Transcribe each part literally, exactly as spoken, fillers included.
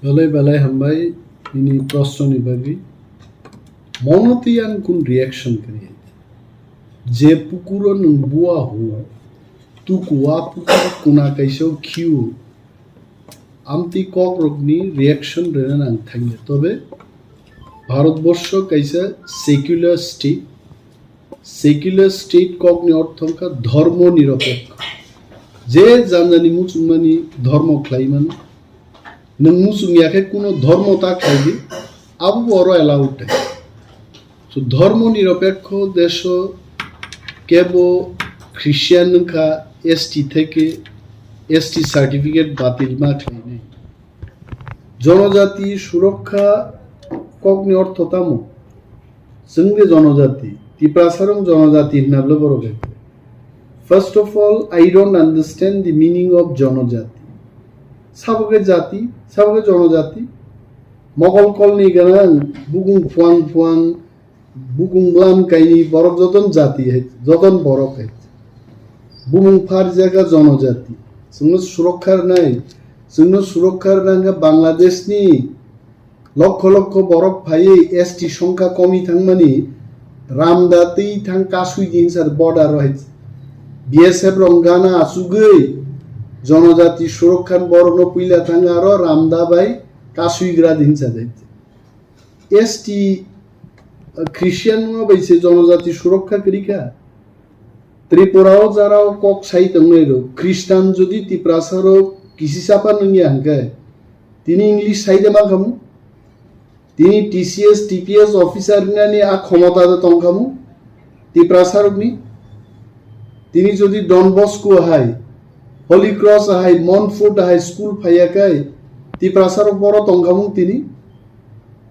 Belai belai hambai nini prosno ni bagwi. Mono twi ang kun reaction kwrwi. Je pukuro nwng bua hu, tuku a pukur kuna kaisa khiu. Amtwi kok rokni reaction rwna nang thangya. Tobe Bharatborsho kaisa secular state. Secular state kokni ortho wngkha dhormo nirapekho. Je janjani muchungmani dhormo khlai mano. Nwng muchung ya khe kuno dhormo ta khlai di, abo bo oro allowed. So dhormo nirapekho desho kebo Christian wngkha, S T theke S T certificate batil ma khlainai. Jonojati surokha kokni ortho tamo? Chwng de jonojati, Tiprasarong jonojati hinna bole borok hai. First of all, I don't understand the meaning of jonojati. Sabo khe jati, sabo khe jonojati. Mogol kolni ganang, bukung phuang phuang, bukung blam kaini borok joton jati hai, joton borok hai. Bumung phar jaga jonojati. Chwngno surokha rwnai, chwngno surokha rwna hwnkhe Bangladeshni lokho lokho borok phaiwi S T songkha komi thangmani ramda twi thang kasui di hinsa border o hai. B S F rong gana achugwi jonojati surokhan borokno puila thang aro ramda bai kasui gra di hinsa dai. S T, uh, Christian no bai se jonojati surokha kwrwi kha. Tripura o jara o kok sai tongnai rok, Christian jodi Tiprasa rok kisi chapa nungya hwnkhe, tini English sai de mankhamu? Tini T C S, T P S officer wngnani a khomota de tongkhamu Tiprasa rokni? Tini jodi Don Bosco hai, Holy Cross hai, Montfort hai school phaiya kai, Tiprasa rok boro tongkhamu tini?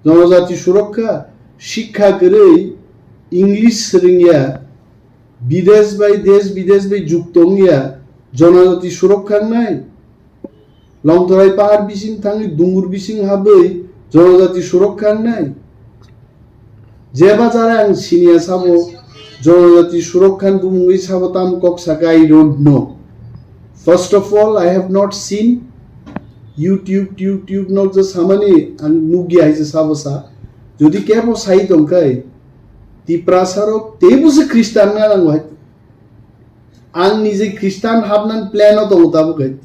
Jonojati surokha, shikha kwrwi, English swrwngya, bidesh bai, desh bidesh bai jukto wngya, jonojati surokha wngnai? Longtorai pahar bising thangwi dungur bising habwi jonojati surokha wngnai? Jeba jara ang siniya sabo, jonojati surokha ni bumungwi sabo tam kok saka, I don't know. First of all, I have not seen YouTube, YouTube nok je samani ang nugya hai se sabo sa. Jodi kebo sai tongkhai, Tiprasa rok teibo se Christian na nango hai. Ang nije Christian habnan plan o tongo tabuk hai.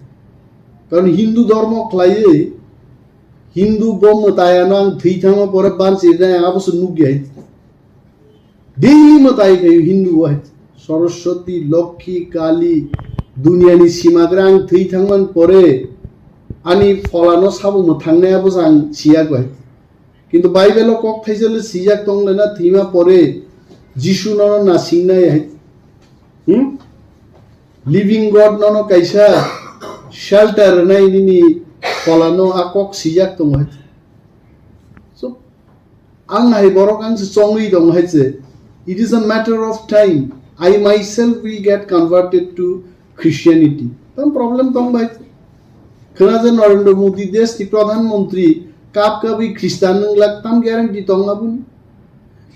Karon Hindu dhormo khlaiwi, Hindu bo mwtai ano ang thwi thangma pore bansi rinai ang abo se nugya hai. Daily mwtai khayo Hindu bo hai. Saraswati, Lokhi, Kali, duniani simagra ang thwi thangman pore ani pholano sabo mwthangnai abo se ang siya hai. Kintu Bible o kok thaisa le sijak tong le na thwima pore Jisu nono nasingnai hai. Hmm? Living God nono kaisa shelter rwnai nini pholano a kok sijak tong hai. So, ang hai borok ang se chongwi tong hai se. It is a matter of time. I myself will get converted to Christianity. Tam problem tong bai. Khwna je Narendra Modi desh ni Pradhan Mantri kap kabwi Christian nwnglak tam guarantee tong aboni.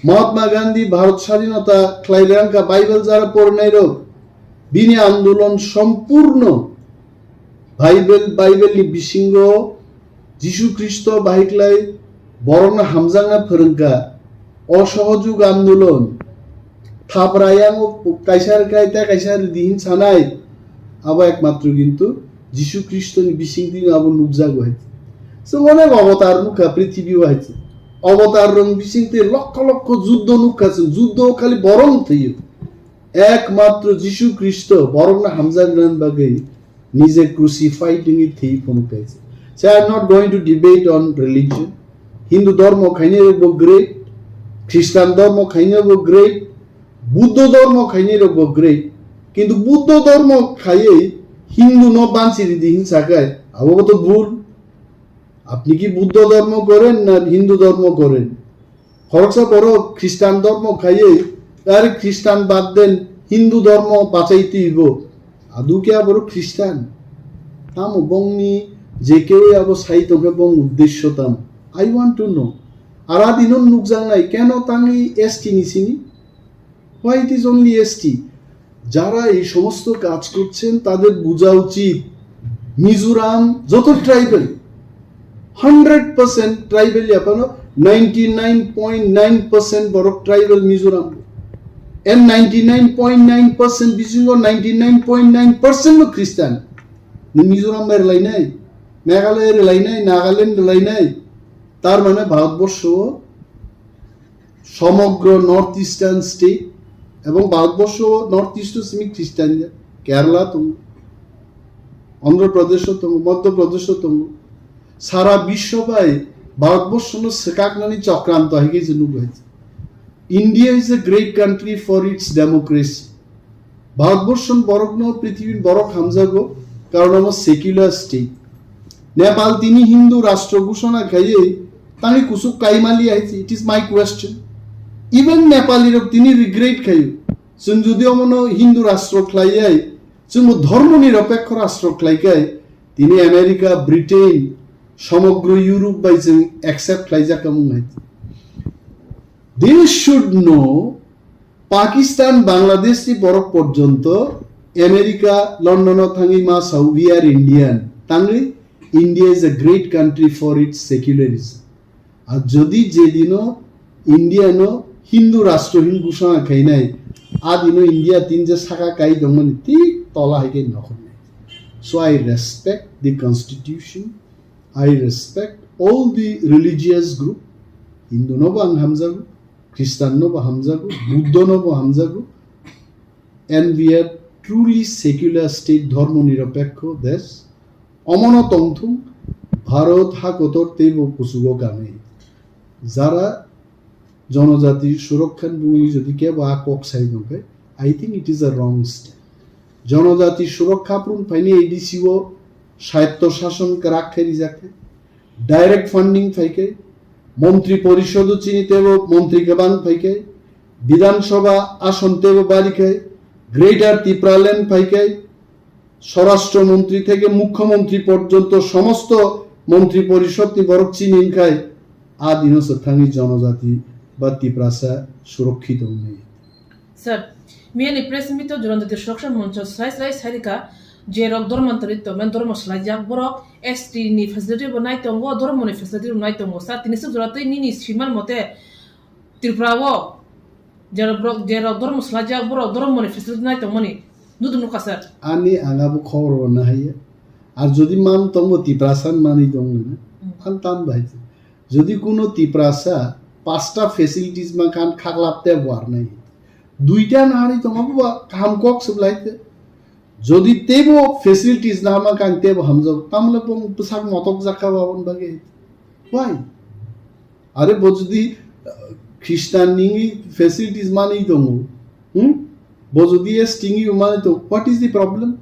Mahatma Gandhi Bharat Sadhinata khlai rang ka Bible jara pornai rok. Bini andolon sompurno Bible, Bible ni bisingo Jisu Khristo bahai khlai borokno hamjakna phwrwngkha. O sohojug andolon, thapra yango kaisa rwkha, tei kaisa rwdi hin sanai, abo ekmatro kintu Jisu Khristo ni bisingtwi abo nukjago hai. Chwng onek avatar nukha prithibi o hai. Avatar rok bisingtwi lokho lokho juddo nukha chwng, juddo khali borok thwiyo. Ekmatro Jisu Khristo borokno hamjaknani bagwi nije crucified wngwi thwi phunuk kaisa. So I am not going to debate on religion. Hindu dhormo khainai rokbo great, Christian dhormo khainai rokbo great, Buddho dhormo khainai rokbo great. Kintu Buddho dhormo khaiwi Hindu no bansi ridi hin sakai, abo to bhul. Apni ki Buddho dhormo goren na Hindu dhormo goren? Khoroksa borok Christian dhormo khaiwi, ar Christian bad den Hindu dhormo bachai twibo. Adu khe aboro Christian? Tamo bongni je kewi abo sai tongkhe bong uddesyo tamo? I want to know. Ara dino nukjaknai keno tangwi S T ni sini? Why it is only S T? যারা এই সমস্ত কাজ করছেন তাদের বোঝা উচিত মিজোরাম যত tribal, Hundred percent tribal yaphano ninety nine point nine percent borok tribal Mizoram. And ninety nine point nine percent bisingo ninety nine point nine percent no Christian. Ni Mizoram bai rwlainai, Meghalaya rwlainai, Nagaland rwlainai. Tar mane Bharatborsho somogro North Eastern state ebong Bharatborsho North East o simi Christian ya. Kerala tongo, Andhra Pradesh o tongo, Madhya Pradesh o tongo. Sara bisho bai Bharatborsho no swkaknani chokranto hai khe je nugo hai. India is a great country for its democracy. Bharatborsho ni borokno prithibi ni borok hamjago, karon omo secular state. Nepal tini Hindu rastro ghoshona khaiwi tangwi kusuk kaimali hai se, it is my question. Even Nepali rok tini regret khaio. Chwng jodi omono Hindu rastro khlaiwi, chwngbo dhormo nirapekho rastro khlaikai, tini America, Britain, somogro Europe bai chwng accept khlaijak wng hai. They should know, Pakistan, Bangladesh ni borok porjonto America, London o thangwi ma sao, "We are Indian." Tangwi, "India is a great country for its secularism." Ar jodi je dino India no Hindu rastro hin ghoshona khainai, a dino India tin je saka kai tongmani thik tola hai khe nokhornai. So I respect the constitution, I respect all the religious group. Hindu no bo ang hamjago, Christian no bo hamjago, Buddha no bo hamjago. And we are truly secular state, dhormo nirapekho desh. Omono tongthung, Bharat ha kotor teibo kuchugo kanwi. Jara jonojati surokha ni bumwi jodi kebo a kok sai tongkhe, I think it is a wrong step. Jonojati surokha phuru phaini A D C o swayatto shason kwrak khe rijak khe, direct funding phai khe, montri porishod o chini teibo montri kwbang phai khe, Bidhan Sabha ason teibo bari khe, Greater Tipraland phai khe, Swarashtra Montri theke Mukhyamantri porjonto somosto Montri Porishod ni borok chini wngkhai, a dino se thangwi jonojati ba Tiprasa surokkhito wngnai. Sir, miyani press meet o Jwanajati Suraksha Moncho sai sai sairika je rok dhormantari tongmani dhormo swlaijak borok S T ni facility bo nai tongo, dhormo ni facility bo nai tongo. Sir, tini swk jora twi nini siman mote Tripura o je rok borok, je rok dhormo swlaijak borok dhormo ni facility nai tongmani nudum nukha sir. Ani ang abo khobor bo nahaiya. Ar jodi man tongbo Tiprasa manwi tongmani, ang tam bai. Jodi kuno Tiprasa pasta facilities mankha, ang khaklap tei warnai. Duita naharwi tongma bo kaham kok swblai te. Jodi teibo facilities nahama kang teibo hamjak, tamle bong bwsak motok jakha babon bagwi. Why? Are bo jodi, uh, Christian nini facilities manwi tongo, hmm? Bo jodi S T ngi manwi tongo, what is the problem?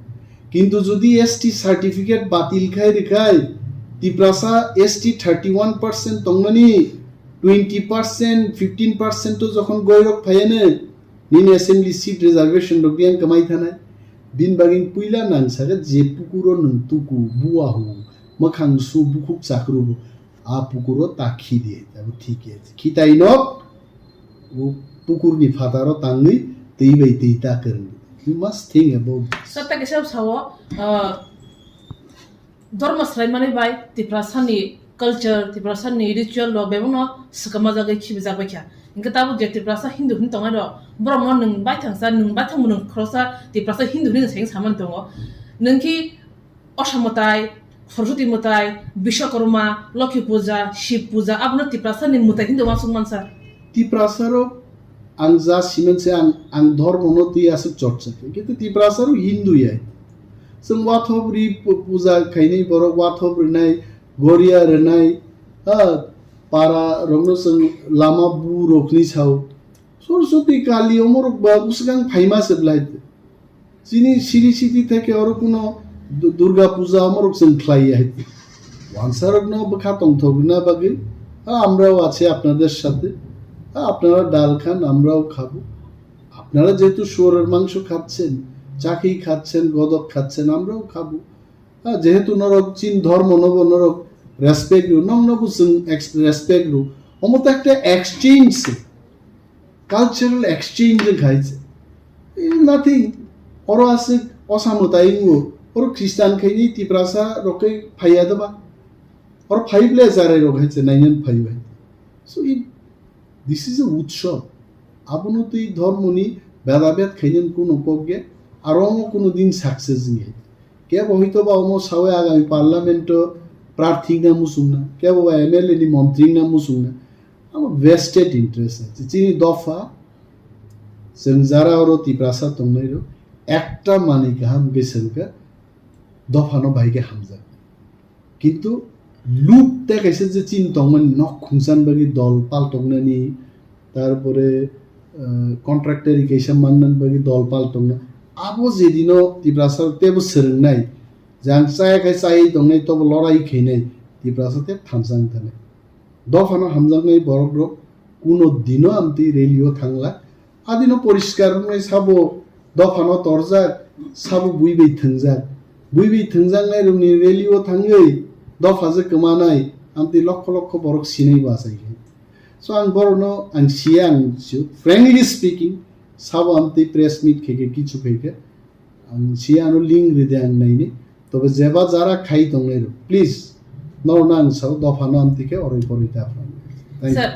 Kintu jodi S T certificate batil khai rikhai, Tiprasa S T thirty one percent tongmani twenty percent, fifteen percent to jokhon goirok phaiane, nini assembly seat reservation rok yang kamai thanai. Bin bagin puila nang saka je pukuro nung tuku, buahu, makhang su bukhuk chakru bu. A pukuro ta khi di, abo thik ya. Khitai nok, o pukur ni phataro tangwi twi bai twi ta kwrwng. You must think about this. Sir, ta kisa sao, ah, Dhormo swlaimani bai Tiprasani culture, Tiprasani ritual rok bebakno swkama jagwi khibijak baikha. Hinkhe tabuk je Tiprasa Hindu hwnwi tongnai rok, borokno nwng baithangsa, nwng baithangbo nwng khoroksa Tiprasa Hindu hwnwi nwng saimung samani tongo. Nwng khe Osa mwtai, Saraswati mwtai, Biswakarma, Lokhi puja, Shib puja, abono Tiprasani mwtai hwnwi uansuk mansa. Tiprasarok ang ja siman se ang, ang dhormono twi aswk chorcha khe. Kintu Tiprasarok Hindu ya. Chwng wathop ri pu-, puja khainai borok, wathop rwnai, goria rwnai, ha, para rokno chwng lama bu rokni sao. Saraswati Kali omorok ba bwswkang phaima se belai. Chini siri siti theke oro kuno Du-, Durga puja omorok chwng khlai ya hai. Wansarokno bwkha tongthok rwna bagwi, ha, আমরাও আছি আপনাদের সাথে, ha, আপনারা ডাল খান, আমরাও খাবো। আপনারা যেহেতু শুয়োরের মাংস খাচ্ছেন, চাকি খাচ্ছেন, গদক খাচ্ছেন, আমরাও খাবো। Ha, যেহেতু norok chin dhormo nobo norok respect rw, noknobo chwng ex-, respect rw. Omo to ekta exchange se. Cultural exchange wngkha hai se. Eh, nothing. Oro aswk osa mwtai wngo. Oro Christian khaini Tiprasa rok khe phaiya doba. Or five le charai rok hai se nainan phai bai. So it, this is a utsav. Abono twi dhormoni bedabed khainan kuno kok ge, aro omo kuno din success ni hai. Kebo hoito ba omo sawi agami parliament o prarthi na musungna, kebo ba M L A ni montri na musungna. Amo vested interest hai. Chini dopha, chwng jara oro Tiprasa tongnai rok, ekta manwi kaham ge sengkha, dopha no bai ge hamjak. Kintu luk te kaisa je chini tongmani nok khungsan bagwi dol pal tongnani, tarpore, eh, contractor kaisa mannan bagwi dol pal tongna. Abo jedino Tiprasa tebo swrwngnai, jang chaya khai chayai tongnai tobo lorai khainai, Tiprasa te thansa wng thanai. Dophano hamjaknai borok rok kuno dino amtwi rally o thangla. Adino poriskar wngnai sabo dophano torjak, sabo bui bai thwngjak. Bui bai thwngjaknai rokni rally o thangwi dopha je kwmanai amtwi lokho lokho borok sinai bo achai khe. So ang borokno ang siya ang sio, frankly speaking, sabo amtwi press meet khe khe kichu khe khe ang siya ano link ride ang naini. Tobe jeba jara khai tongnai rok, please, norokno ang sao dophano amtwi khe oroi poroi ta phrang. Thank you. Sir,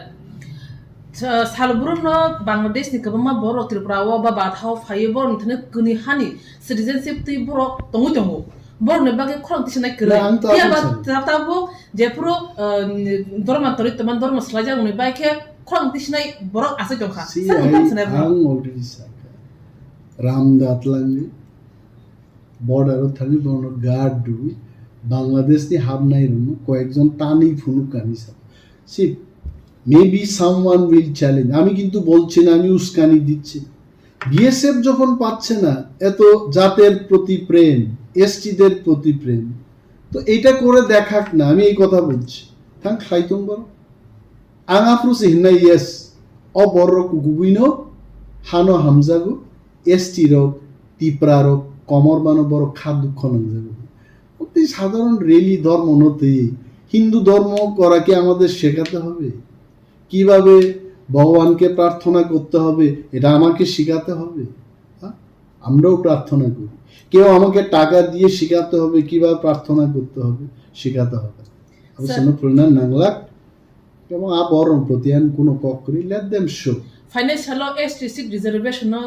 sa-, salbrum no Bangladesh ni kwbangma borok Tripura o ba bathao phaiwi borok ni thani kwnwi hani citizenship twi borok tongwi tongo. Borok ni bagwi khorang tisanai kwrwi. Na, ang to phiya aboni ba sani. Tata bo jephuru, uh, dorma torwi tongma dorma swlaijak ni bai khe khorang tisanai borok asai tongkha. See, sir, I, bwkhak sanai borok. Ang already sakha. Ram da twlangwi. Border o thangwi bono guard rwi Bangladesh ni habnai rwno koyekjon tanwi phunuk kani sa. See, maybe someone will challenge. আমি কিন্তু বলছি না, আমি উস্কানি দিচ্ছি না। বিএসএফ যখন পাচ্ছে না, এত জাতের প্রতি প্রেম, এসটিদের প্রতি প্রেম, তো এটা করে দেখাক না, আমি এই কথা বলছি। Thang khlai tong boro. Ang aphuru se hinnai, yes, o borok kukubuino hano hamjago, S T rok, Tipra rok, komor mano borok kha dukho nangjago. Tei sadharon rally dhormo no twi Hindu dhormo kora ki amader shekhate hobe? Kibabe Bhagwanke prarthona korte hobe, eta amake shikhate hobe? Ha? Amrao prarthona kori. Keu amake taka diye shikhate hobe, kibabe prarthona korte hobe, shikhate hobe. Abo sir, sono purna nanglak. Ebong a borok proti ang kuno kok kwrwi, let them show. Financial o S T seat reservation no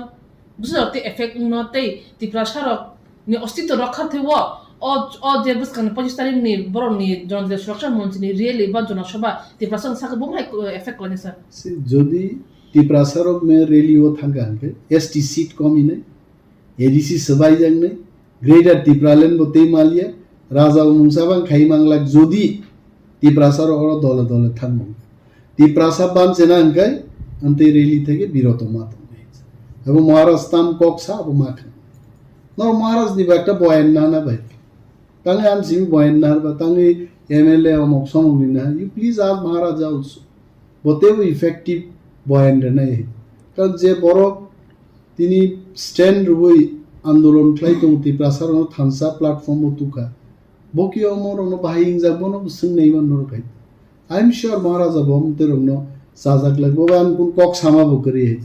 bwsajak tei effect wngno tei Tiprasa rok ni ostitw rokha thwiwi o, o je bwskangni pochis tarikh ni borok ni Janajati Suraksha Monch ni rally ba Jana Sabha Tiprasa wng sakhe bo hai effect khlainai sir? Si, jodi Tiprasa rok me rally o thangkha hwnkhe S T seat komi nai, A D C swbaijaknai, Greater Tipraland bo tei maliya, raja mungsa bang khai manglak jodi Tiprasa rok oro dole dole thangmung. Tiprasa banchena hwnkhe, amtwi rally theke biroto ma tongnai. Abo Maharaj tam kok sa, abo ma khan. No Maharaj ni ba ekta boyan nana bai. Tangwi ang simi boyan nar ba, tangwi M L A omok somok ni na. You please ask Maharaja also. Bo tebo effective boyan rwnai. Karon je borok tini stand rwui andolon khlai tongo, Tiprasa rokno thansa platform o tukha. Bo ki omo rokno bahai wngjak, bono bo swngnai man norok hai. I am sure Maharaja bo omo tei rokno chajak lai. Bo ang kun kok sama bo kwrwi hai.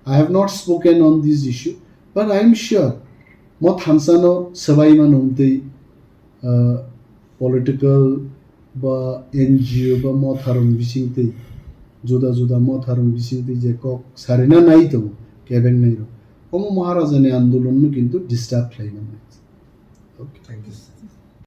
I have not spoken on this issue, but I am sure mo thansa no swbai mano wngtwi, ah, political ba N G O ba motharong bisingtwi, juda juda motharong bisingtwi je kok sarina nai tongo kebeng nai rok, omo Maharaja ni andolon no kintu disturb khlai nai. Okay. Thank you, sir.